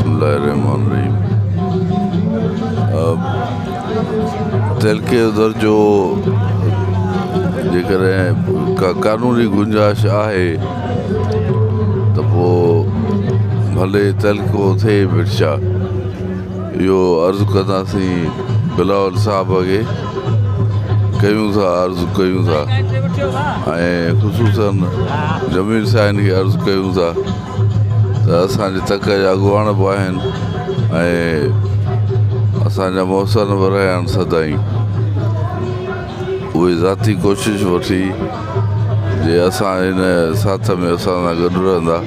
بسم الله الرحمٰن الرحيم. تعلقي جو درجو جيڪڏهن ڪا قانوني گنجائش آهي ته پوء ڀلي تعلقو ٿئي ڀٽشاهه. اهو عرض ڪنداسين بلاول صاحب کي ڪيون ٿا عرض ڪيون ٿا ۽ خصوصن جميل سائين کي عرض ڪيون ٿا ته اسان جي تڪ جا اڳواڻ به آهن ۽ اسان جا محسن به رهيا آهن سدائين اهي ذاتي ڪوشش وٺي جي اسان هن ساٿ ۾ اسان سان گڏ رهندا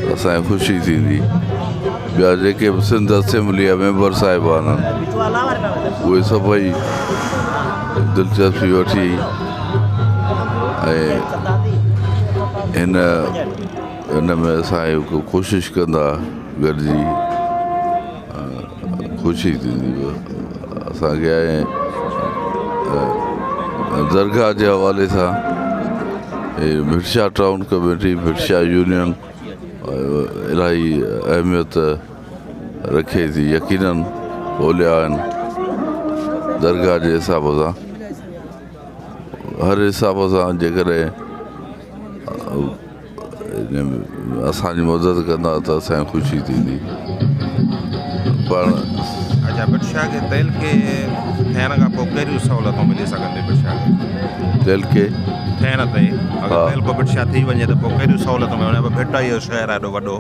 ته اسان کي خوشي ٿيندي. ٻيا جيڪي به سنڌ اسيمبلي جا ميمبر صاحبان آهن اهي سڀئي دلچسپي وٺي ۽ هن هن ۾ اسان کي ڪوشش ڪندا گڏجي خوشي ٿيندي اسان کي ۽ درگاهه جي حوالي سان هي Bhit Shah town committee Bhit Shah union الاهي اهميت رکي ٿي يقينن اولياء آهن درگاهه جي حساب سان هر حساب سان جيڪڏهن اسان جي مدد ڪندا ته اسان کي خوشي ٿيندي پاڻ اچا ڀٽ شاهه کي تعلقي ٿيڻ کان پوء ڪهڙيون سهولتون ملي سگهن ٿيون ڀٽ شاهه کي؟ تعلقي ٿيڻ تي اگر تعلقو ڀٽ شاهه ٿي وڃي ته پوء ڪهڙيون سهولتون ملن ڀٽ اهو شهر آهي ايڏو وڏو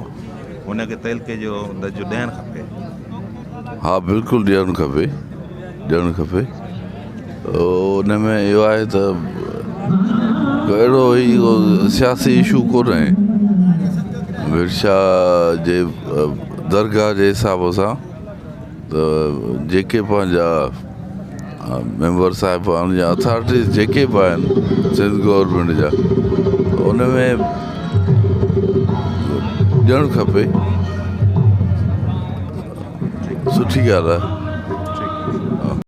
ان کي تعلقي جو درجو ڏيڻ کپي. ها بلڪل ڏيڻ کپي ڏيڻ کپي ان ۾ اهو آهي ته اهڙو هي سياسي اشو ڪونهي ڀٽ شاهه جي درگاهه جي حساب سان ته جيڪي پنهنجا ميمبر صاحب آهن يا اٿارٽيز جيڪي به آهن سنڌ گورنمينٽ جا ان ۾ ڏيڻ کپي سٺي ڳالهه آهي.